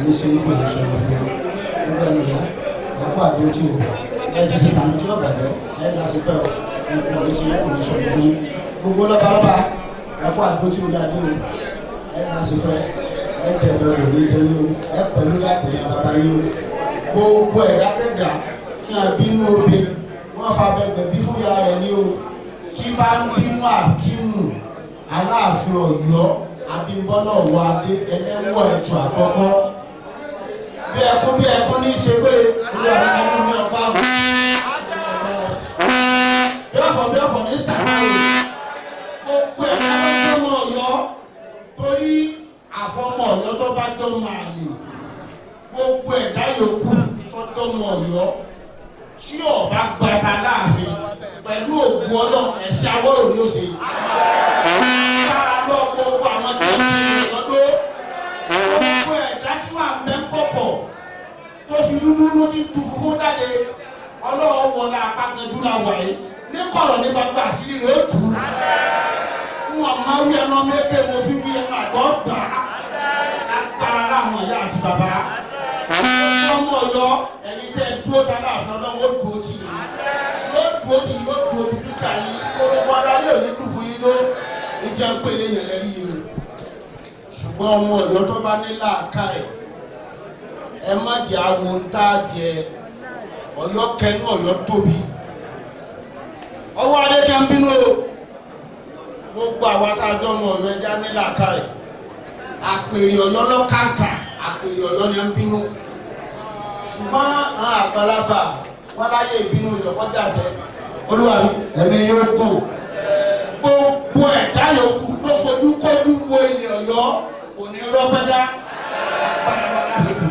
ní ṣe kò ní sọ̀rọ̀ fún yín. Gbogbo ẹ̀yin ìyá, ẹ kú àdójì o. Ẹ ti ṣe tàbí tí ó bàjẹ́, ẹ lásì pẹ́ o. Nǹkan ní ṣe kò ní sọ̀rọ̀ fún yín. Gbogbo lọ́balọ́ba, ẹ kú àdójì o dáadé o. Ẹ lásì pẹ́, ẹ tẹ̀lé ọ̀rọ̀ ní ìdẹ́yìn o. Ẹ pẹ̀lú lápẹ̀lẹ̀ bàbá yín o. Gbogbo ẹ̀dá kẹ́dà tí a bínú obe, wọ́n fa bẹ̀gbẹ̀ bí fún ya rẹ̀ ní o. Tí bá ń bínú Àkímù Aláàfin Ọ̀yọ́ Abímbọ́lá Ọ̀wọ́adé ẹlẹ́wọ̀ ẹ̀tù àkọ́kọ́, bí ẹkún bí ẹkún ní í ṣe pé olúwa mi ní ní ọgbà o, bí ọ̀fọ̀ bí ọ̀fọ̀ ní sàmáyé. Gbogbo ẹ̀dá ló tó mọ Ọ̀yọ́, torí àfọmọ Ọ̀yọ́ tó bá jọ máa lè gbogbo ẹ̀dá yòókù tó tó mọ Ọ̀yọ́ tí ọba gbàgbà láàfin pẹ̀lú ògùn Ọlọ́run, ẹ̀sìn awọ́rò ni ó ṣe. Sára lọ gbogbo àwọn tí wọ́n ti lọ́dọ́, gbogbo ẹ̀dá tí wà ń bẹ́ ń kọ̀kọ̀ tó fi dúdú ló ti tu funfun jáde, Ọlọ́run wọlé apákanjú la wà yìí ní kọ̀rọ̀ ní gbangba, àṣírí rẹ̀ ó tù ú. Wọn máa wí ẹnu ọmọ eke, mo fi wí ẹnu àgbọ̀ gbà á lágbára láwọn ìyá àti bàbá ọmọ Ọ̀yọ́. Ẹ̀yin tẹ́ ẹ dúró ta láàfin, Ọlọ́run ó dúró tì yín, yóò dúró tì yín, yóò dúró tì dúkìá yín. Kórópọ̀ ara yóò ní dùn fún yín ló ìjẹ́ ń pèlè yẹn lẹ́rí yìí o. Ṣùgbọ́n ọmọ Ọ̀yọ́ tó bá ní làákàyè, ẹ má jẹ́ àwọn ń tá a jẹ. Ọ̀yọ́ kẹnu, Ọ̀yọ́ tóbi. Ọwọ́ adé kẹ́ ń bínú o. Gbogbo àwa tá a jọ ọmọ Ọ̀yọ́, ẹja ní làákàyè. Àpèrè Ọ̀yọ́ lọ́kàǹkà, àpèrè Ọ̀yọ́ ni ń bínú. Ṣùgbọ́n àwọn àgbàlagbà wọn láyé ìbínú ìyọ̀kọ́ dàbẹ́. Olúwa mi, ẹ̀mí yóò gùn. Gbogbo ẹ̀dá yòókù tó fojú kójú wo ilẹ̀ Ọ̀yọ́ kò ní rọ́pẹ́dá agbára wa lásìkò.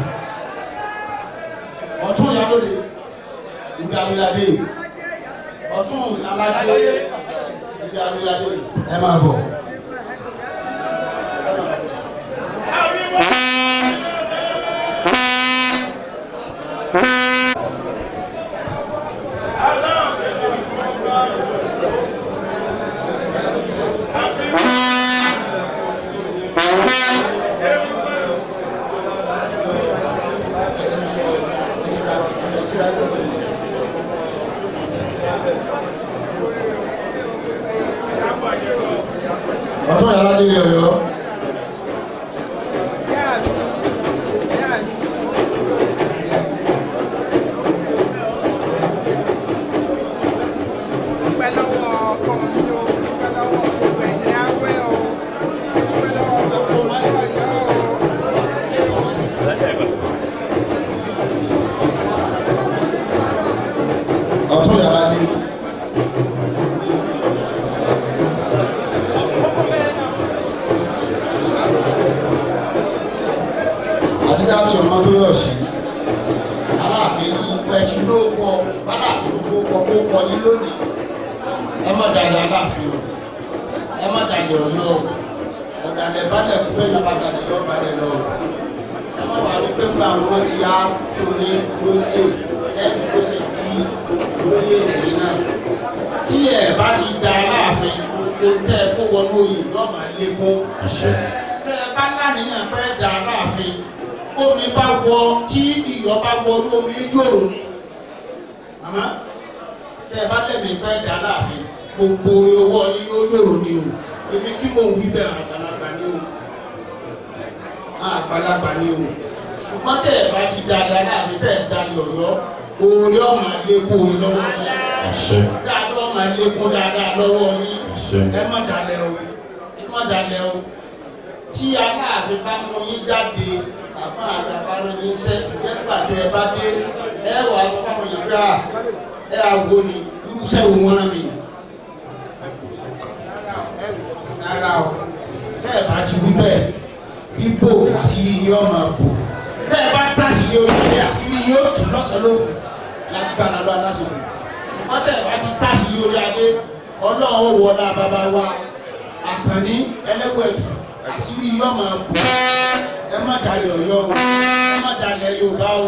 Ọ̀tún ìyálóde ìgbàwíládé, ọ̀tún alájẹ ìgbàwíládé, ẹ máa bọ̀. Ọ̀tún ìyálóde ilẹ̀ Ọ̀yọ́. Dúpẹ́ lọ́wọ́ ọkọ mi o, dúpẹ́ lọ́wọ́ gbogbo ẹ̀yin awẹ́ o, dúpẹ́ lọ́wọ́ gbogbo ọjọ́ o. Ọ̀tún ìyálóde. Àdídá tí ọmọ tó yọ̀ sí Aláàfin yìí, ẹtì ló kọ Aláàfin tó fowó kọ kó kọ yín lónìí. Ẹ má dalẹ̀ Aláàfin o, ẹ má dalẹ̀ Ọ̀yọ́ o. Ọ̀dàlẹ̀ balẹ̀ kú bẹ́ẹ̀ yọba dalẹ̀ yọ balẹ̀ lọ o. Ẹ má wàá rí pé ńgbà wọn ti á fún ní lóye ẹ kó sì di lóye lẹ́yìn náà. Tí ẹ bá ti da Aláàfin, gbogbo tẹ ẹ kó wọnú oyè yóò máa lékún. Tẹ ẹ bá lánìyàn pé da Aláàfin, omi bá wọ tí iyọ̀ bá wọ ní omi yòrò ni. Màmá, tẹ ẹ bá lẹ́mìí pé da Aláàfin, gbogbo orí owó yín yóò yòrò ni o. Èmi kí mò ń wí bẹ́ẹ̀, àgbàlagbà ni o, àgbàlagbà ni o. Ṣùgbọ́n tẹ ẹ bá ti da Aláàfin, tẹ ẹ dalẹ̀ Ọ̀yọ́, orí ọmọ àlékún orí lọ́wọ́ yín, dáadáa ọmọ àlékún dáadáa lọ́wọ́ yín. Ẹ má dalẹ̀ o, ẹ má dalẹ̀ o. Tí Aláàfin bá mú yín jáde, àbá àyàbá ló yín sẹ́ nígbà tẹ ẹ bá dé, ẹ wàá sọ fáwọn èèyàn pé à ẹ àwo ni irúṣẹ́ wo wọn rán mi. Rárá o. Bẹ́ẹ̀ bá ti wí bẹ́ẹ̀, ibo àṣírí yín ọmọ bò. Bẹ́ẹ̀ bá tàṣírí orí, àṣírí yín ó tù lọ́sàn-án ló lágbára lọ aláṣọ̀rọ̀. Ṣùgbọ́n tẹ̀ bá ti tàṣírí orí adé, Ọlọ́run wọlá bàbá wa Àkànní ẹlẹ́wẹ̀dù, àṣírí yín ọmọ bò. Ẹ má dalẹ̀ Ọ̀yọ́ o, ẹ má dalẹ̀ Yorùbá o.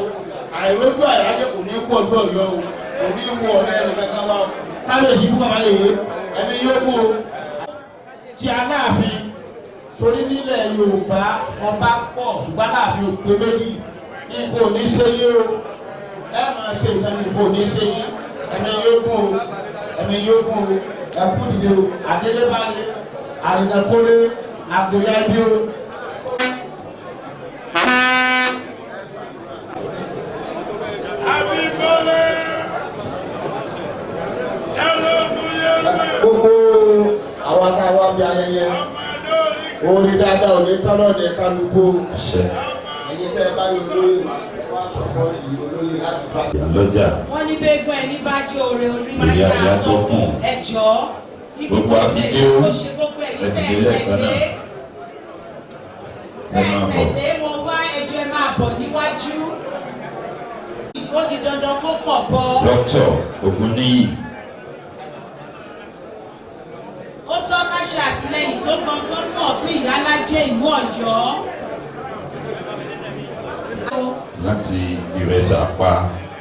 Àìrójú àìráyè kò ní kú ọdún Ọ̀yọ́ o, kò ní wọ ọ̀rẹ́ ẹnu kankan wa o. Kábíyèsí kú bàbá yèyé, ẹ̀mí yóò kú o. Ti Aláàfin Torí nílẹ̀ Yorùbá, ọba pọ̀, ṣùgbọ́n Aláàfin ò pé méjì. Nǹkan ò ní ṣe yín o. Ẹ máa ṣe nǹkan, nǹkan ò ní ṣe yín. Ẹ̀mí yóò gùn o, ẹ̀mí yóò gùn o. Ẹ̀kú dìde o, àdélébáre, àrìnàkólé, àgbòyá ibi o. Gbogbo àwọn tá a wá bí ayẹyẹ orí dáadáa ò ní tọ́lọ̀ ní kálukú. Àṣẹ. Ẹ̀yin tẹ́ ẹ bá yọ olóyè, ẹ wá support olóyè láti bá. Ìyálọ́jà. Wọ́n ní bẹ́ẹ̀gùn ẹni bá jó ore, orí máa Orí ń á yá yá sókun. sókun. Ẹ jọ̀ọ́, igi Gbogbo tó lè àfijó, ó ṣe gbogbo ẹ̀yìn ẹ dìde lẹ́ẹ̀kan náà. Sẹ́ẹ̀tẹ̀lé Ẹ máa bọ̀. sẹ́ẹ̀tẹ̀lé wọn wá, ẹjọ́, ẹ máa bọ̀ níwájú. Ó di dandan kó pọ̀ bọ́. Dr. Ogunníyì. Ó tọ́ ká ṣe àtìlẹ́yìn tó gbọngbọ́n fún ọ̀tún ìyálájẹ́ ìlú Ọ̀yọ́. Láti Ìrẹsà pa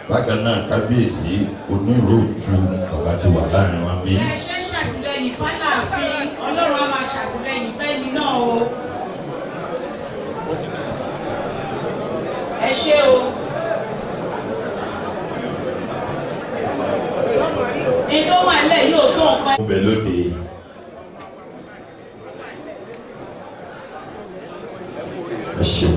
bákan náà, kábíyèsí oníròtú, bàbá ti wà láàrin wọn bí. Ẹ ṣe ń ṣàtìlẹ́yìn fáláàfin, Ọlọ́run á máa ṣàtìlẹ́yìn fẹ́ni náà o. Ẹ ṣé o. Ní tó wà nílẹ̀ yóò tó nǹkan. Ó bẹ lóde. Ẹ ṣeun.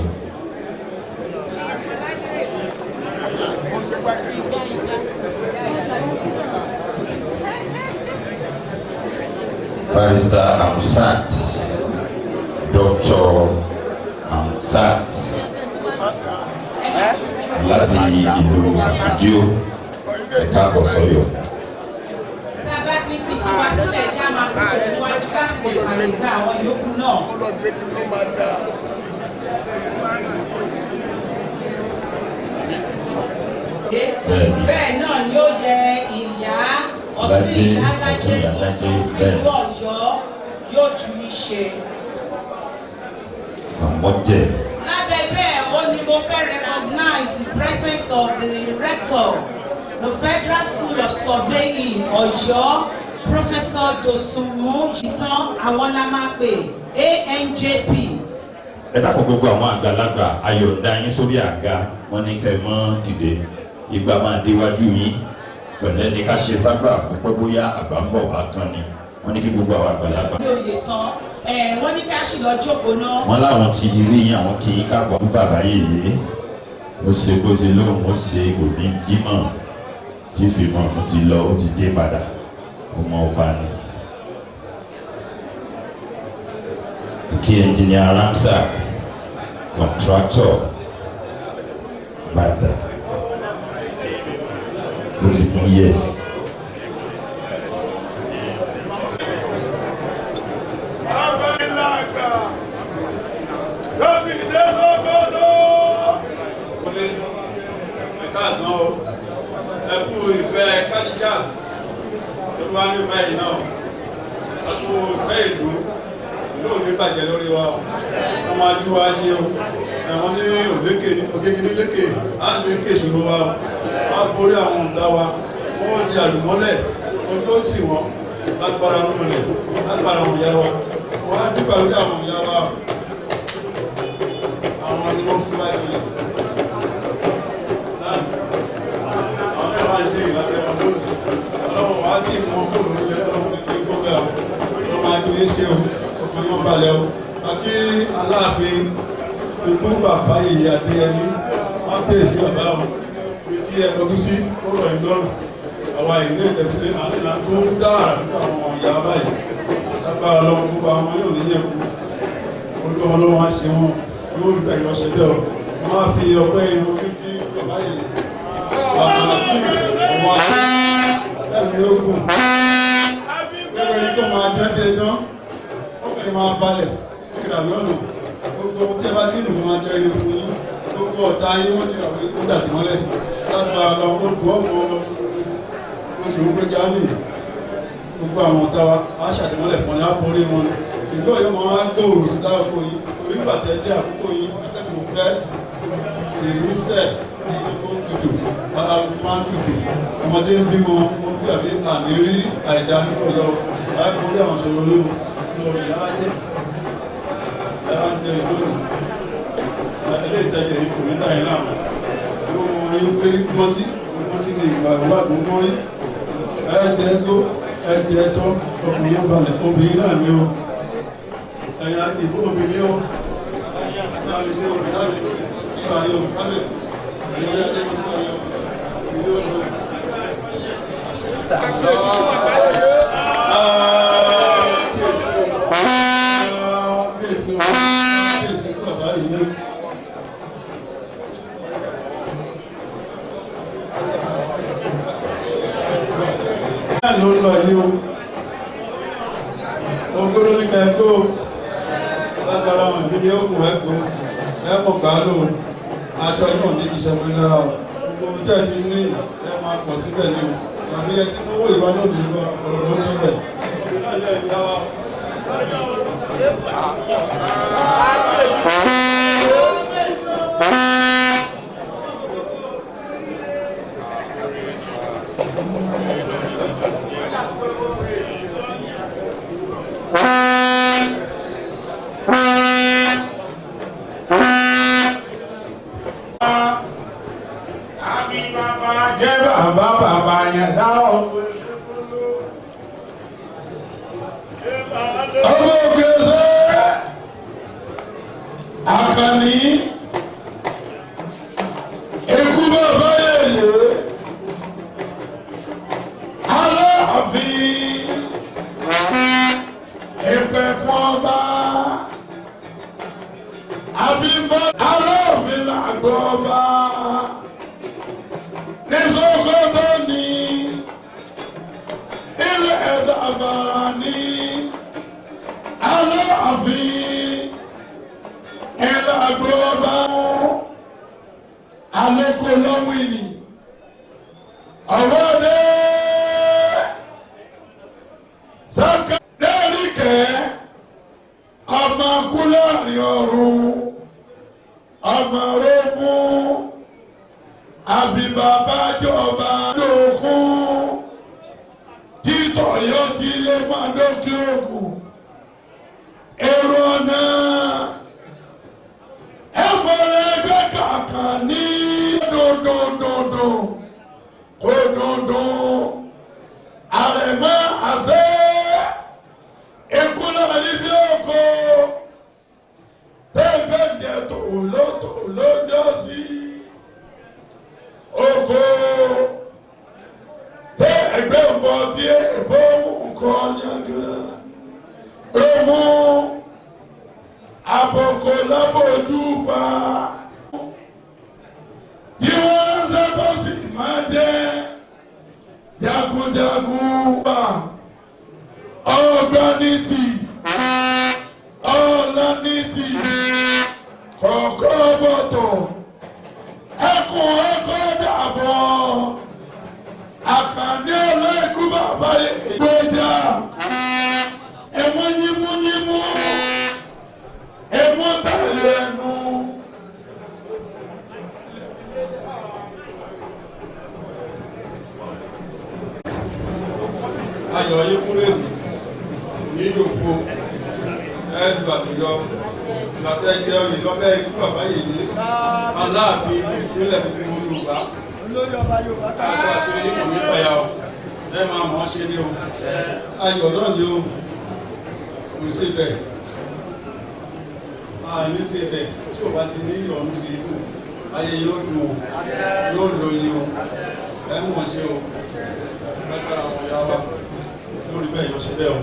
Barrister Amsat, Dr. Amsat láti ìlú Àfijó, ẹ̀ka àkọsọ́yọ̀. Tá a bá ti fi tiwa sílẹ̀, já máa kúrò níwájú láti lè fààyè gba àwọn yòókù náà. Bẹ́ẹ̀ni. Bẹ́ẹ̀ náà ni ó yẹ ìyá ọ̀tún Lájé, ìyá alájẹ ọ̀tún ìyá tuntun alájẹ, fún bẹ́ẹ̀. ìlú Ọ̀yọ́ yóò ju í ṣe. Àmọ́jẹ̀. Lábẹ́ bẹ́ẹ̀, ó ní mo fẹ́ recognize the presence of the rector, the Federal School of Surveying, Ọ̀yọ́, Professor Dosunmu Yitan. Àwọn la máa pè, ANJP. Ẹ dákun, gbogbo àwọn àgbàlagbà, ayọ̀ǹda yín sórí àga. Wọn ní kẹ́ ẹ mọ́ dìde, ìgbà máa déwájú yín. Pẹ̀lẹ́ ní ká ṣe fágbà púpọ̀, bóyá àgbà ń bọ̀ wá kán ni. Wọ́n ní kí gbogbo àwọn àgbàlagbà. Ní oyè tán ẹ̀, wọ́n ní ká sì lọ jókòó náà. Wọ́n láwọn ti rí yín, àwọn kì í káàbọ̀ fún bàbá yìí. Ó ṣe bó ṣe lóhùn, ó ṣe òní jímọ̀ tí fìmọ̀ mo ti lọ, ó ti dé padà, ọmọ ọba ni. Kí Engineer Ramsat, contractor bàdà, ó ti mú yes. Abẹ́làgbà lóbìdé lóbodò. Ẹ káàsán o, ẹ kú ìfẹ́ Kadijat, olúwa ní ìfẹ́ yìí náà, ẹ kú ìfẹ́ ìlú. Ìlú ò ní bàjẹ́ lórí wa o. Wọ́n máa jú wa ṣe o. Ẹ̀wọ̀n ní òlékè ògégé ní lékè á lékè ìṣòro wa o. Wọ́n á borí àwọn ọ̀tá wa, wọ́n di àlùmọ́lẹ̀, ojú ó sì wọ́n lágbára mọ́lẹ̀, lágbára àwọn ìyá wa. Wọ́n á dúpẹ́ lórí àwọn ìyá wa, àwọn ni wọ́n fún wa yìí, àwọn náà wá ń jẹ́ ìlàbẹ̀ wọn lónìí. Ọlọ́run wá sí ìmọ̀ kó lórí ọlọ́run ní kí gbogbo ẹ̀ wọ́n máa jó yín ṣe o. Ọkàn yóò balẹ̀ o. Àkí Aláàfin, ikú bàbá yìí, Adéyẹmí, wọ́n pèsè bàbá o. Bí tí ẹ kọjú sí, ó rọ̀ yín lọ́rùn. Àwa ìlú ìtẹ̀sílẹ̀ àwọn ìlànà tó ń dá àrà nípa àwọn ìyá báyìí, lágbára ọlọ́run, gbogbo àwọn yóò ní yẹ̀kú. Olú ọlọ́run á ṣe wọn, yóò rí bẹ́ẹ̀, yọ ṣe bẹ́ẹ̀ o. Wọ́n á fi ọpẹ́ irun kíkí bàbá yìí, bàbá wọn ẹ̀mí ogun lẹ́nu yìí tó máa dán dé dán, ọkàn yìí máa balẹ̀ ìràwé ọ̀nà. Gbogbo ohun tí ẹ bá ti lù máa jẹ́ ire fún yín. Gbogbo ọ̀tá yín, wọ́n ti ràwé ó dà tí wọ́n lẹ̀ lágbára lọ. Ó dùn ọmọ lọ oṣù gbéjà ní gbogbo àwọn ọ̀tá wa, á ṣàtìmọ́lẹ̀ fún ọ ní àpòrí wọn. Ìlú Ọ̀yọ́ máa gbòòrò sí láàkó yìí, torí gbàtẹ́ dé àkókò yìí, atẹ́gùn fẹ́, ìrísẹ̀ gbogbo ń tutù, ara máa ń tutù, ọmọdé ń bímọ, wọn bí àbí àmì rí àìdá nínú Ọ̀yọ́ láì borí àwọn ìṣòro yóò tó ìyára jẹ́. wá ń jẹ ìlú ilé ìtajà yìí kò ní dà yín láàmú. Yóò mọ orí pé mọ́tí mọ́tí ní ìgbà ìwà àgbọ̀n rí. Ẹ jẹ́ gbó, ẹ jẹ́ tọ́, ọkùnrin yóò balẹ̀, obìnrin náà ni o. Ẹ̀yà ìbò obìnrin o. Láti ṣe obìnrin náà nígbà yóò kábíyèsí. Ìṣẹ̀lẹ̀ adé nígbà yóò ìlú ọ̀dọ́. Kábíyèsí o, kábíyèsí bàbá yìí. Náà ló ń lọ yìí o. Ogoro ní kẹ́kọ́ lágbára wọn ìbí yóò kù ẹ̀kọ́ ẹ̀mọ̀ gbà lò aṣọ náà ní ìṣẹ́ mọ́ lára o. Gbogbo ohun tẹ́ ẹ ti ní ẹ máa pọ̀ síbẹ̀ ni o. Tàbí ẹ ti mówó ìwà lónìí lọ ọ̀rọ̀ ló ń bẹ̀. Obìnrin náà yẹ ìyá wa. Àbí bàbá jẹ́ bàbá bàbá yẹn dá ọ̀pẹ. Ọmọ òkè ṣe Àkànní ikú bàbá yèyé Aláàfin ìpẹ̀kun ọba Abímbọ́lá Aláàfin làgbọ́ ọba ní Sókótó ní ilẹ̀ Zamfara ní Aláàfin ìlàgbọ́ ọba alẹ́kọ̀ọ́ lọ́wìnì ọ̀wọ́dé saka lẹ́rìkẹ́ ọmọ kúláàrin ọ̀run ọmọ rógún àbíbàbájọba lókun títọ̀ yóò ti lé máa dókè òkun èrò ọ̀nà ẹ̀fọ́rẹ́ ẹgbẹ́ kàkàn ní dundundundun kò dundun àrẹ̀mọ́ àṣẹ ikú náà ní bí òkò tẹ́gbẹ̀jẹ̀ tòlótòló jọ sí oko tẹ́ ẹgbẹ́ fọ tí èbó mú nǹkan yangan ló mú àbòkò lábòjú pa tí wọ́n ránṣẹ́ tó sì máa jẹ́ jagunjagun pa ọgbọ́nìtì ọlọ́nìtì kọ̀ọ̀kọ́ bọ̀tọ̀ ẹkùn ẹkọ dàbọ̀ Àkànní ọlọ́ọ̀kú bàbá ìgbẹ́jà ẹ̀mú yímúyímú ẹ̀mú tẹ̀lé ẹnu. Ayọ̀ yín kúrò èdè nídòkó ẹ̀ẹ́dù àtijọ́ láti ẹgbẹ́ oyè lọ́bẹ̀ ikú bàbá yèyé Aláàfin ìpínlẹ̀ gbogbo Yorùbá. Aṣọ àṣírí yìí kò ní pẹ̀yà o, ẹ máa mọ̀ ọ́ ṣe ni o. Ayọ̀ náà ni o, kò sí bẹ̀. Àní sí bẹ̀ tí o bá ti ní ìyọ̀nù kì í dùn, ayé yóò dùn o, yóò lóyin o, ẹ mọ̀ ọ́ ṣe o. Lágbára àwọn ìyá wa lórí bẹ́ẹ̀ yóò ṣe bẹ́ẹ̀ o.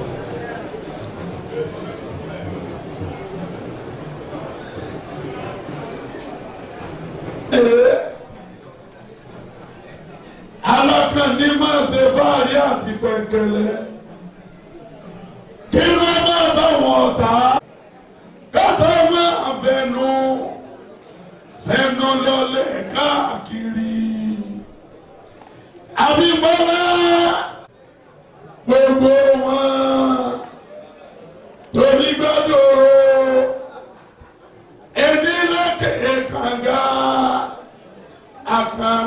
Alákànní máa ṣe fáàrí àti pẹ̀kẹ̀lẹ̀ kí ló máa bá wọn ọ̀tá kátó máa fẹnu fẹnu lọlẹ̀ káàkiri Abímbọ́lá gbogbo wọn torí gbàdúró ẹni lókè kànga àkàn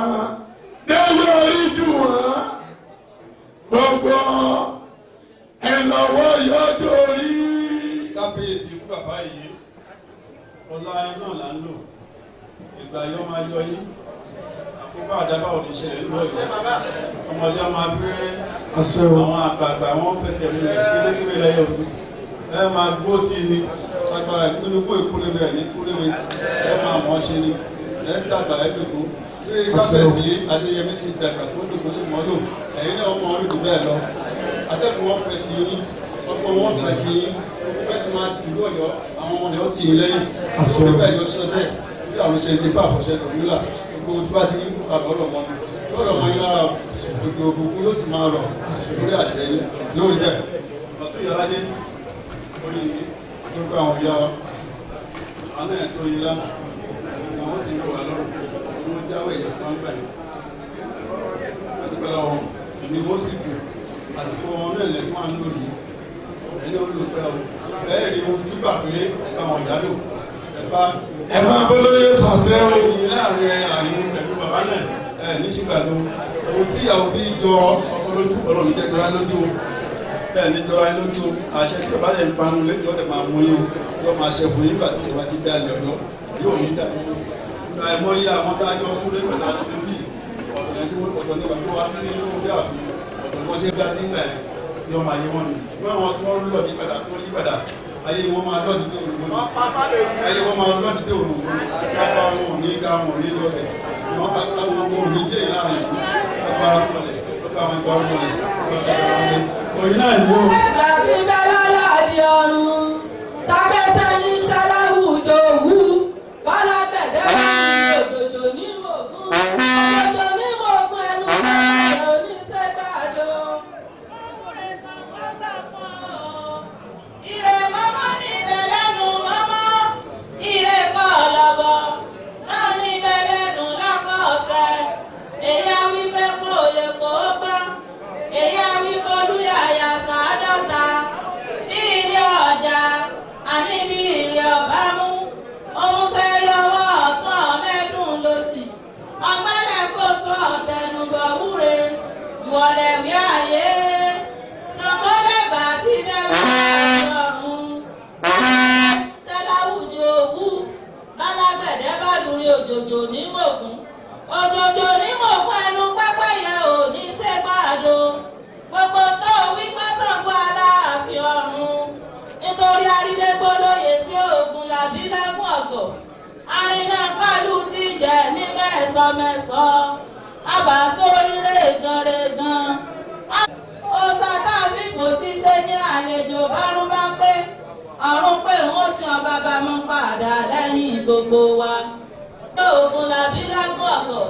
lẹ́yìn orí jù wọ́n gbogbo ẹ lọ́wọ́ yọjọ́ orí. Kábíyèsí ikú bàbá yìí Ọlá yín náà là ń lò. Ìgbà yọ máa yọ yín. Àkóbá àdábà ò ní ṣẹlẹ̀ nílùú Ọ̀yọ́. Ọmọdé ọmọ abíwẹ́rẹ́. Àwọn àgbààgbà wọn fẹsẹ̀ rinlẹ̀ kélékèlé lẹ́yọ̀ òdu. Ẹ máa gbó sí i ni. Agbára ìpínlẹ̀ ìkúlẹ̀wé ẹ̀ ní kúlẹ̀wé. Ẹ máa mọ̀ ọ́ ṣe ni. Ẹ dàgbà ẹ dògbò. Bí kábíyèsí Adéyẹmí ti dàgbà tó dògbò sí mọ́ lò. Ẹ̀yin náà mọ̀ ọ́ lòdì bẹ́ẹ̀ lọ. Atẹ́kùn wọn fẹ́ sí yín. Ọgbọ́n wọn fẹ́ sí yín. Gbogbo bẹ́ẹ̀ sì máa dùn lọ́yọ̀ọ́. Àwọn ọmọ rẹ̀ ó tì í lẹ́yìn. Gbogbo bẹ́ẹ̀ yọ sọ bẹ́ẹ̀. Bí àwọn ṣe ti fà àfọ̀ṣẹ lòmílà. Gbogbo tí bá ti ní àbọ̀ lọ́mọ ni. Yóò rọ̀ mọ́ yín lára o. Gbogbo ògùn yóò sì máa rọ̀ lórí àṣẹ yín. Lórí bẹ́ẹ̀. Ọ̀tún Ìyálájé orí yìí gbogbo àwọn ìyá wa. Àwọn náà tó yín lá. Àwọn sì ń rọ̀ wá lọ́rùn. Wọ́n jáwé ẹ̀yẹ fún àgbà yìí. Adúpẹ́ lọ́wọ́ èmi wọ́n sì kù. Àsìkò wọn náà lẹ̀ tí wọ́n á ń lò yìí. Ẹ̀yin náà ó lò pẹ́ o. Bẹ́ẹ̀ ni ohun tí gbà pé àwọn ìyá lò. Ẹ bá Ẹ máa bọ́ lóye sàṣẹ́ o. ẹ̀yin láàrin àárín pẹ̀lú bàbá náà ẹ̀ ní ṣìgbàdo. Ohun tí ìyàwó fi jọ ọkọ lójú Ọlọ́run jẹ́ jọra lójú o. Bẹ́ẹ̀ ni jọra yín lójú o. Àṣẹ tí bàbá rẹ̀ ń panu lẹ́yìn ọ̀dẹ̀ máa mú yín o. Yóò máa ṣe fún yín nígbà tí ìjọba ti dá ilẹ̀ ọ̀dọ́. Yóò ní dà. Àìmọye àwọn tá a jọ súnlé pẹ̀lú àtúndì bíi ọ̀tọ̀ ní tí wọ́n ọ̀tọ̀ ní ìgbà tó wá sí nínú orí ààfin ọ̀tọ̀ ní wọ́n ṣe ń dá sí ìgbà yẹn yóò máa yé wọn ni. Ṣùgbọ́n àwọn tí wọ́n lọ ní padà tó yí padà ayé wọn máa lọ́ọ̀dì dé òrùngbò ni. Ayé wọn máa lọ́ọ̀dì dé òrùngbò ni. Agbára wọn ò ní ga wọn ò ní lọlẹ̀. Wọn agbára wọn ò ní jẹ́ ìlànà ìlú. Agbára wọn lẹ̀ agbára wọn gbà wọn lẹ̀ agbára wọn lẹ̀. Òyìn náà ni ó. Ẹgbà tí ń bẹ lọ́lọ́ọ̀dì ọ̀run, takẹ́sẹ́ ní sáláwùjọ òwú, bọ́lágbẹ̀dẹ́ ní òjòjò ní mògún, òjòjò ní mògún ẹnu pẹ̀lú oníṣẹ́gbàdo. Ìrè mọ́mọ́ níbẹ̀ lẹ́nu mọ́mọ́, ìrè kọ́ lọ́bọ̀, náà níbẹ̀ lẹ́nu lákọ̀ọ́sẹ̀. Èyí á wí fẹ́ kó lè kó gbá, èyí á wí fọlúyàyà sàádọ́ta. Bí ìrì ọjà, àní bí ìrì ọ̀bá mú, òun sẹ́rí ọwọ́ ọ̀tún ọ̀mẹ́dùn lọ́sì. Ọ̀gbẹ́lẹ̀ kò tó ọ̀tẹnubọ̀ wúre, ìwọ̀lẹ̀ wí àyè. Ṣàngó-lẹ́gbà tí bẹ́ẹ̀ lọ́rùn. Sẹ́láwùjọ òwú, bálágbẹ̀dẹ bá lórí òjòjò ní mògún. Òjòjò ní mògún ẹnu pẹ́pẹ́yẹ ò ní ṣègbàdo. Gbogbo tó wí pé Ṣàngó Aláàfin ọ̀run. Nítorí arílégbólóye sí Ògùn làbí lágùn ọ̀gọ̀. Arìnà kálù ti jẹ ní mẹ́sàn-mẹ́sàn. Àbàsórí rẹ̀gànrẹ̀gàn. Òòṣà tá a fi kò ṣiṣẹ́ ní àlejò bárún bá pé. Ọ̀run pé wọ́n sin ọba bá mú padà lẹ́yìn gbogbo wa. Ògùn làbí lágùn ọ̀gọ̀.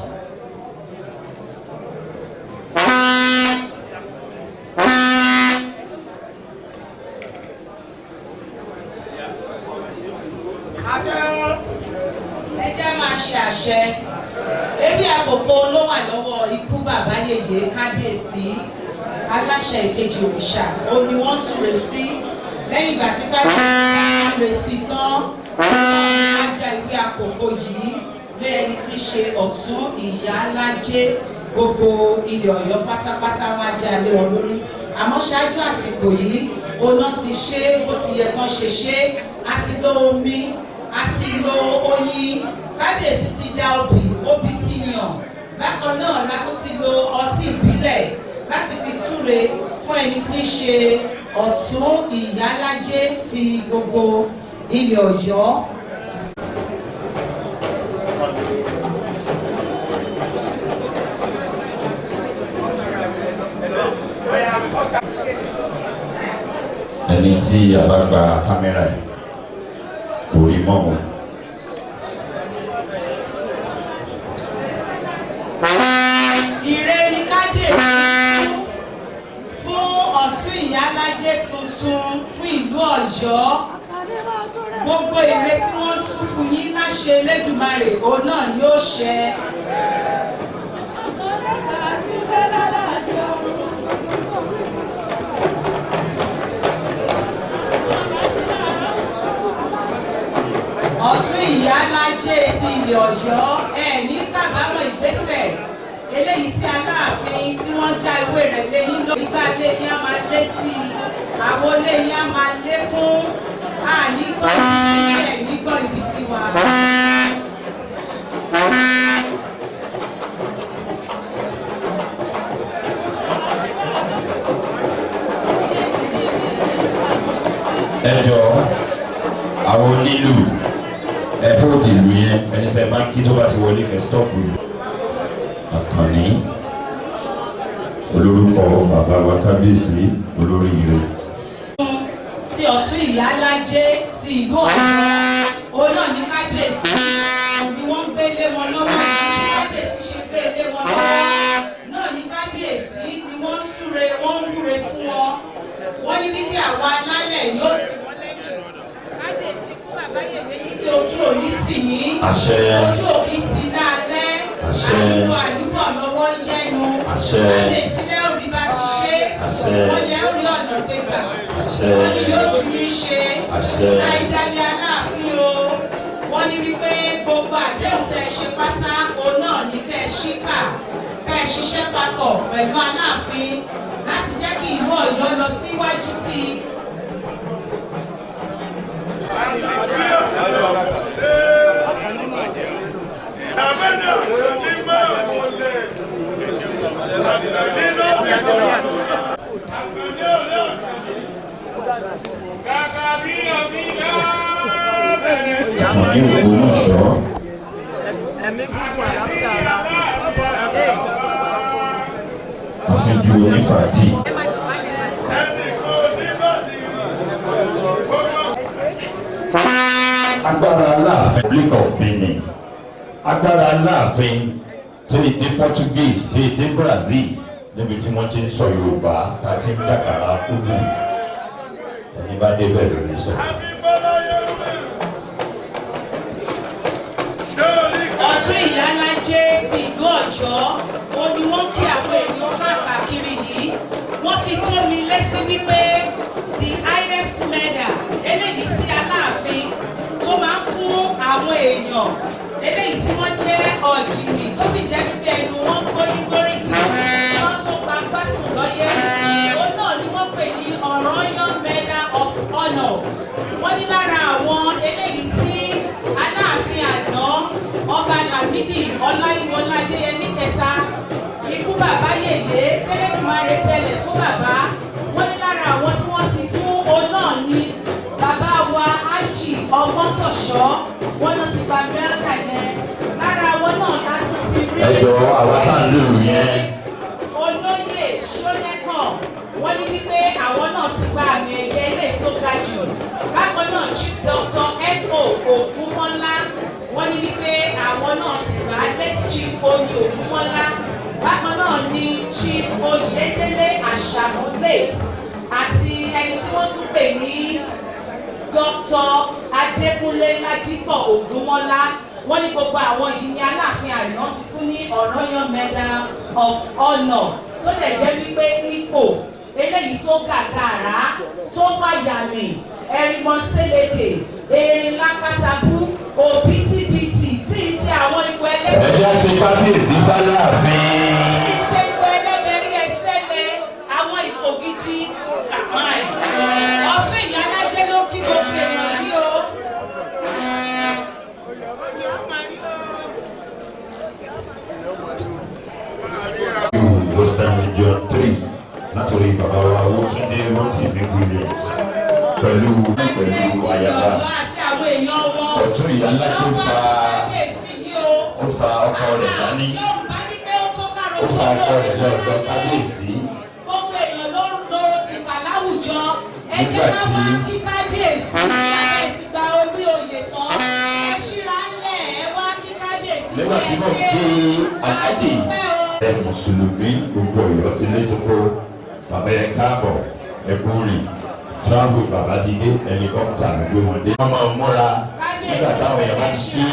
Ẹ jẹ́ máa ṣe àṣẹ. Ebi àkókò ló wà lọ́wọ́ ikú bàbá yèyé kábíyèsí aláṣẹ ìkejì òrìṣà ó ní wọ́n súre sí lẹ́yìn ìgbà sí kábíyèsí súre sí tán ajá ìwé àkókò yìí lé ẹni tí í ṣe ọ̀tún ìyálájé gbogbo ilẹ̀ Ọ̀yọ́ pátápátá wọn ajá lé wọn lórí. Àmọ́ ṣáájú àsìkò yìí oná ti ṣe bó ti yẹ kán ṣe ṣe, a sì lo omi, a sì lo oyin, kábíyèsí ti dá obì, obì ti yàn. Bákan náà la tún ti lo ọtí ìbílẹ̀ láti fi súre fún ẹni tí í ṣe ọ̀tún ìyálájé ti gbogbo ilẹ̀ Ọ̀yọ́. Ẹni tí a bá gba kámẹ́rà ẹ̀ kò rí mọ́ o. Ìre ni kábíyèsí fún ọ̀tún ìyálájé tuntun fún ìlú Ọ̀yọ́. Gbogbo ire tí wọ́n sún fún yín láṣẹ Elédùmarè òun náà ni ó ṣẹ. Ọ̀tún ìyálájé ti ilẹ̀ Ọ̀yọ́ ẹ ní kábàámọ̀ ìgbésẹ̀ eléyìí tí Aláàfin tí wọ́n já ewé rẹ̀ lé yín lórí. Ìgbà lé yín á máa lé sí i, àwọn lé yín á máa lékún. Àní gbọ́ ibi sí ẹ̀ ní gbọ́ ibi sí wa. Ẹ jọ, àwọn onílù, ẹ hold ìlú yẹn. Ẹni tẹ bá ń kí tó bá ti wọlé, kẹ stop ìlú. Àkànní olórúkọ bàbá wa kábíyèsí olóríire. Ti ọ̀tún ìyálájé ti ìlú Ọ̀yọ́, òun náà ní kábíyèsí ni wọ́n ń gbé lé wọn lọ́wọ́. Kábíyèsí ṣe gbé lé wọn lọ́wọ́ náà ní kábíyèsí ni wọ́n ń súre, wọ́n ń wúre fún wọn. Wọ́n ní wípé àwọn alálẹ̀ yóò tì wọ́n lẹ́yìn. Kábíyèsí kú bàbá yèyé ní pé ojú òní tì yín. Àṣẹ. Ojú òkì ti ná alẹ́. Àṣẹ. Àyùbọ̀ àyùbọ̀ lọ́wọ́ ń yẹnu. Àṣẹ. Kábíyèsí lẹ́rù bá ti ṣe. Àṣẹ. Wọ́n lẹ́rù ọ̀nà gbégbà. Àṣẹ. Wọ́n ní yóò ju yín ṣe. Àṣẹ. Àìdálẹ̀ aláàfin o. Wọ́n ní wípé gbogbo àdéhùn tẹ́ ẹ ṣe pátá, òun náà ní kẹ́ ẹ ṣíkà, kẹ́ ẹ ṣiṣẹ́ papọ̀ pẹ̀lú aláàfin láti jẹ́ kí ìlú Ọ̀yọ́ lọ síwájú sí i. Àkànní Ògbómọ̀ṣọ́. Àfijù onífàájì. Agbára aláàfin Republic of Benin, agbára aláàfin tí èdè Portuguese tí èdè Brazil níbi tí wọ́n ti ń sọ Yorùbá tá a ti ń dàkàrà kúdù, ẹni bá débẹ̀ ló lè sọ. Ọ̀tún ìyálájé ti ìlú Ọ̀yọ́, ó ní wọ́n kí àwọn èèyàn káàkiri yìí. Wọ́n fi tó mi létí wípé the highest medal eléyìí tí aláàfin tó máa ń fún àwọn èèyàn eléyìí tí wọ́n jẹ́ ọ̀jìnì tó sì jẹ́ wípé ẹnu wọn gbóyún gbóríkì wọ́n tó gbangba sùn lọ́yẹ́, òun náà ni wọ́n pè ní Ọ̀rànyàn Medal of Honour. Wọ́n ní lára àwọn eléyìí tí aláàfin àná, ọba Lámídì Ọláyíwọlá Adéyẹmí kẹta, ikú bàbá yèyé kẹlẹ́dùmarè tẹlẹ̀ fún bàbá, wọ́n ní lára àwọn tí wọ́n ti fún òun náà ni bàbá wa Ájì Ọmọtọ̀ṣọ́. Wọ́n náà ti gba mẹ́ta yẹn. Lára àwọn náà látún ti rí Ẹ jọ, àwa tá à ń lùlù yẹn. Olóyè Ṣónẹ́kàn, wọ́n ní wípé àwọn náà ti gba àmì ẹ̀yẹ ilé tó ga jù. Bákan náà, Chief Dr. Mo Ògúnmọ́lá, wọ́n ní wípé àwọn náà ti gbà, late Chief Oyin Ògúnmọ́lá. Bákan náà ni Chief Oyèdélé Àṣàmú late àti ẹni tí wọ́n tún pè ní Dr. Adékúnlé Ládípọ̀ Ògúnmọ́lá. Wọ́n ní gbogbo àwọn yìí ní aláàfin àná ti fún ní Ọ̀rànyàn Medal of Honour, tó dẹ̀ jẹ́ wípé ipò eléyìí tó gàgàrà tó wáyàmì ẹ̀rìmọ̀sẹ́lẹ̀kẹ̀ erin lákàtàkù òbítíbitì tí í ṣe àwọn ipò Ẹ ẹlẹ́sìn jẹ́ ṣe kábíyèsí fáláàfin. tí í ṣe ipò ẹlẹ́bẹ̀rí ẹsẹ̀lẹ̀ àwọn ipò gidi àmọ́ ẹ̀. Ọ̀tún ìyálájẹ́ ló kí gbogbo èèyàn yìí o. Western Region 3 látòrí bàbá wa Owótúndé Rótìmí Williams pẹ̀lú ayaba. Ọ̀yọ́ àti àwọn èèyàn wọn. Ọ̀tún ìyálájé fa Kábíyèsí yìí o. ó fa ọkọ rẹ̀ dání. Yorùbá ní pé ó tó kárò Ó fa ọkọ rẹ̀ lọ́dọ̀ kábíyèsí. Gbogbo èèyàn ló ń lóró ti kà láwùjọ. Ẹ jẹ́ Nígbà ká tí- wá kí kábíyèsí. Kábíyèsí gba orí oyè tán. Ẹ ṣíra ńlẹ̀, ẹ wá kí kábíyèsí. Nígbà tí mo kí aláàjì ẹ mùsùlùmí gbogbo Ọ̀yọ́ ti létòkó, bàbá ẹ káàbọ̀, ẹ kú rìn travel, bàbá ti dé, ẹlikọ́pítà ló gbé wọn dé. Wọ́n máa múra nígbà táwọn èèyàn bá ti kí,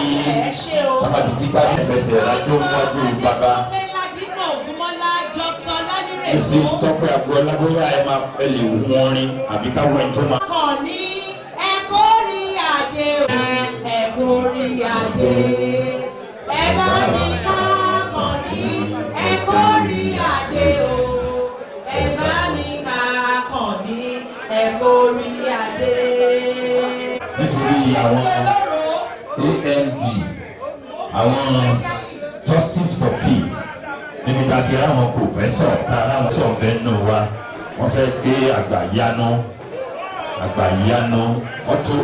bàbá ti kí kábíyèsí fẹsẹ̀ rájò wájú bàbá. Mrs. Tọ́pẹ́ Agboola, bóyá ẹ máa ẹ lè wú wọn rin àbí káwọn ẹni tó máa. Kàn ní ẹ̀kọ́ rí adé o, ẹ̀kọ́ rí adé. Ẹ bá mi ká kàn ní ẹ̀kọ́ rí adé o, ẹ bá mi ká kàn ní ẹ̀kọ́ rí adé. Àwọn Justice for Peace níbi tá a ti ráwọn professor, tá a ráwọn sọ̀ bẹ́ẹ̀ nù wa, wọ́n fẹ́ gbé àgbàyanu àgbàyanu ọ̀tò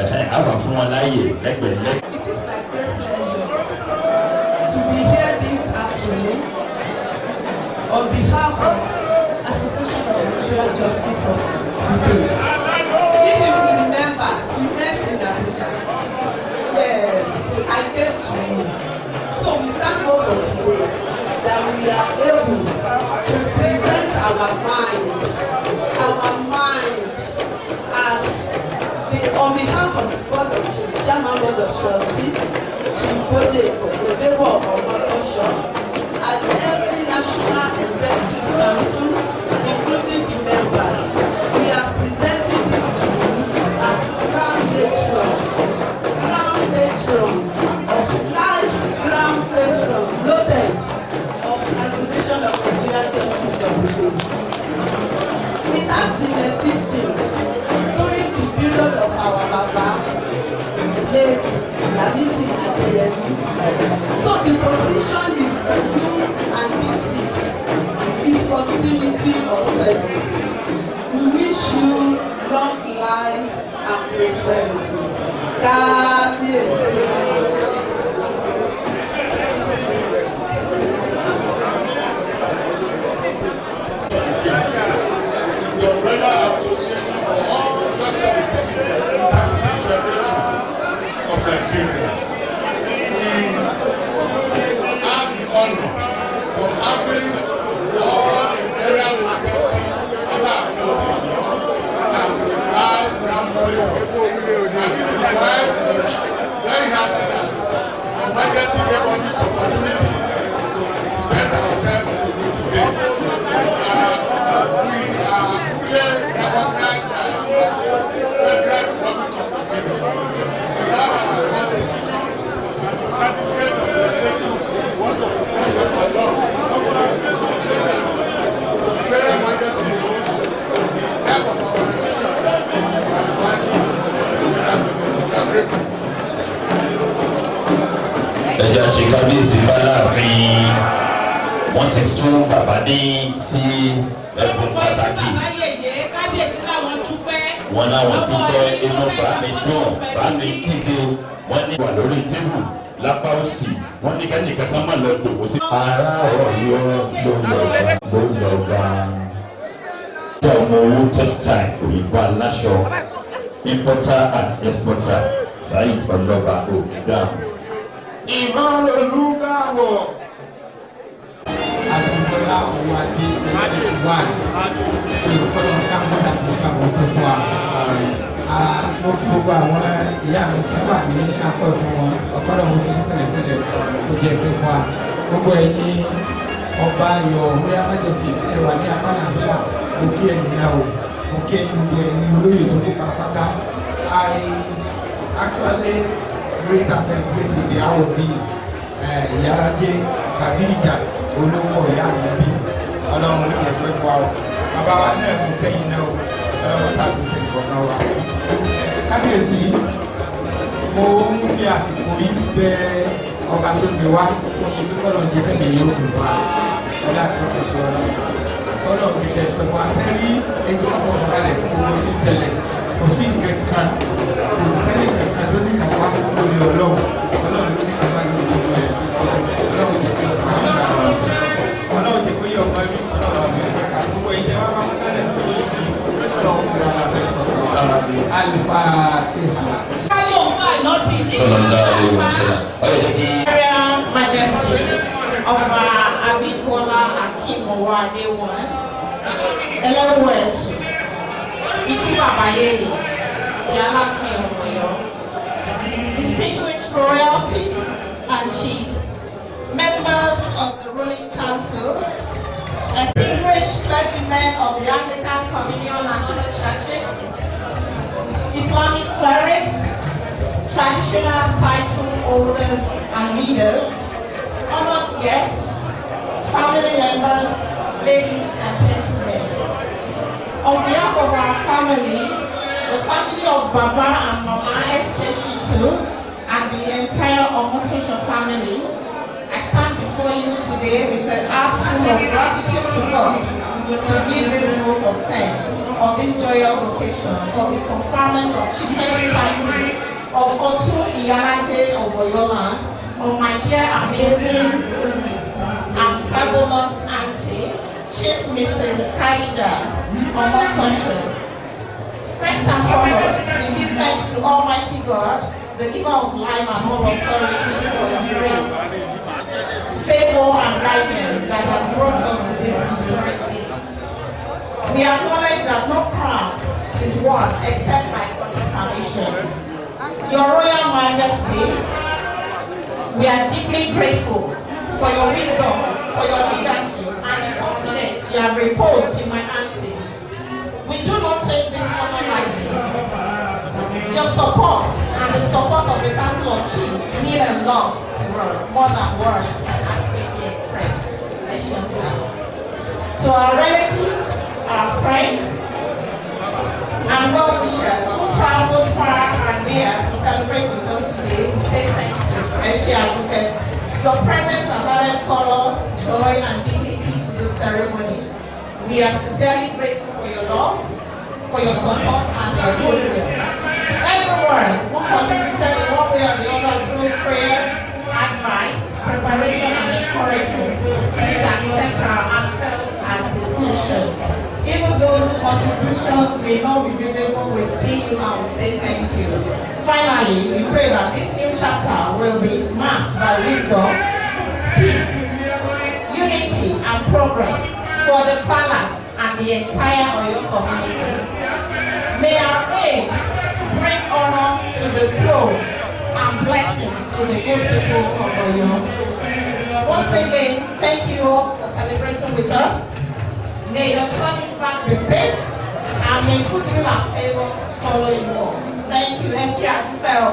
ẹ̀hẹ́n àwà fún wọn láàyè lẹ́gbẹ̀lẹ́gbẹ̀. It is my great pleasure to be here this afternoon on behalf of Association of Nigerian Justice of the Peace. If you will remember, we met in Abuja. Yes, I came to you. So we thank God for today that we are able to present our mind as the, on behalf of the board of chairman board of trustees, Chief Bode Odebo Omotosho, and every national executive council, including the members. We are presenting this to you as crown patron of life, crown patron noted of Association of Nigerian Justice of the Peace. It has been existing during the period of our Baba, late Lamidi Adeyemi. So the position is for you, and this seat is continuity of service. We wish you long life and prosperity. Kábíyèsí. Is the umbrella association for all national 36 federation of Nigeria. We have the honor of having all Imperial Majesty Aláàfin of Ọ̀yọ́ as the High Crown Patron. And this is why we are very happy that Your Majesty gave us this opportunity to present ourselves to you today. We are fully recognized by Federal Republic of Nigeria. We have our constitution and the certificate of legislation. We want to present them along so that the Imperial Majesty knows the type of organization that we are fighting for the Imperial Majesty. We are grateful. Ẹ jẹ́ ṣe kábíyèsí fáláàfin. Wọ́n ti fún bàbá ní tí ẹ̀bùn Lórúkọ ikú pàtàkì. bàbá yèyé, kábíyèsí làwọn dúpẹ́. Wọn láwọn dúpẹ́. Inú bá mi dùn, bá mi kígbe. Wọ́n ní wà lórí tébù lápá òsì, wọ́n ní kẹ́nìkan kan má lọ jòkó sí. Ará Ọ̀yọ́ ló lọ bá ló lọ bá. Jẹ́ ọmọ owó textile, òyìnbó aláṣọ, importer and exporter, Saheed Ọlọ́ba Ògùdà. Ìmọ̀lólú káàbọ̀. Abímbọ́lá Owóadé 81 ṣe kọ́nà káwọn ṣàtúnṣe àwọn tó fún wa. Mo kí gbogbo àwọn ìyá mi tí wọ́n wà ní akọ́tún wọn, ọ̀kọ́dọ̀ mo ṣe ní pẹ̀lẹ́pẹ̀lẹ́ kó jẹ́ pé fún wa. Gbogbo ẹ̀yin ọba, Your Royal Majesty, ẹ wà ní apá àlàáfíà, mo kí ẹ̀yin náà o. Mo kí ẹ̀yin gbogbo ẹ̀yin olóyè tó kó pátápátá. I actually greet and celebrate with the ROD, Ìyárájé Khadijat olówó ìyá mi bí. Ọlọ́run ló jẹ́ pé fún wa o. Bàbá wa náà, mú kẹ́yìn náà o. Ọlọ́run ṣàtúnṣe ìfọ̀nà wa. Kábíyèsí, mo ń fi àsìkò yìí bẹ ọba tó gbé wá fún yín pé kọ́lọ̀ ń jẹ́ kẹ́mi yóò gùn wá ọlá àkọsọ ọlá kọ́lọ̀ ń jẹ́ pẹ̀lú àṣẹ rí ẹjọ́ àfọ̀kànbalẹ̀ fún gbogbo tí ń ṣẹlẹ̀. Kò sí nǹkan kan, kò sí sẹ́ni kankan tó ní kápá lórí Ọlọ́run. Ọlọ́run ló ní kápá lórí gbogbo ẹ̀. Ọlọ́run jẹ́ pé fún àwọn Ọlọ́run jẹ́ kó yẹ ọmọ rí. Ọlọ́run sì fi àjẹká gbogbo ìjẹ́ wá pátákálẹ̀ lórí ìdí. Ọlọ́run sì rárá bẹ́ẹ̀ tọ́kọ Alifatiha. Káyọ̀ ń bá ìnábì ní. Sallallahu alaihi wasallam. Ọyọ jẹ́ kí. Imperial Majesty, Ọba Abímbọ́lá Akeem Owóadé one, Ẹlẹ́wù Ẹ̀tù, Ikú Bàbá Yèyé, the Aláàfin of Ọ̀yọ́, distinguished royalties and chiefs, members of the ruling council, distinguished clergymen of the Anglican Communion and other churches, Islamic clerics, traditional title holders and leaders, honored guests, family members, ladies and gentlemen. On behalf of our family, the family of Baba and Mama S.K. Shitu, and the entire Omotosho family, I stand before you today with a heart full of gratitude to God to give this vote of thanks on this joyous occasion of the conferment of chieftaincy title of Otun Iyalaje of Oyoland on my dear, amazing and fabulous auntie, Chief Mrs. Khadijat Omotosho. First and foremost, we give thanks to Almighty God, the giver of life and all authority, for His grace, favor, and guidance that has brought us to this historic day. We acknowledge that no crown is won except by God's permission. Your Royal Majesty, we are deeply grateful for your wisdom, for your leadership, and the confidence you have reposed in my auntie. We do not take this honor lightly. Your support and the support of the Council of Chiefs mean a lot to us, more than words can adequately express. Ẹ ṣeun sir. To our relatives, our friends, and well-wishers who traveled far and near to celebrate with us today, we say thank you. Ẹ ṣé a dúpẹ́. Your presence has added color, joy, and dignity to this ceremony. We are sincerely grateful for your love, for your support, and your goodwill. To everyone who contributed in one way or the other through prayers, advice, preparation, and encouragement, please accept our heartfelt appreciation. Even those whose contributions may not be visible, we see you and we say thank you. Finally, we pray that this new chapter will be marked by wisdom, peace, unity, and progress for the palace and the entire Oyo community. May our reign bring honor to the throne and blessings to the good people of Oyo. Once again, thank you all for celebrating with us. May your journeys back be safe and may goodwill and favor follow you all. Thank you. Ẹ ṣé a dúpẹ́ o.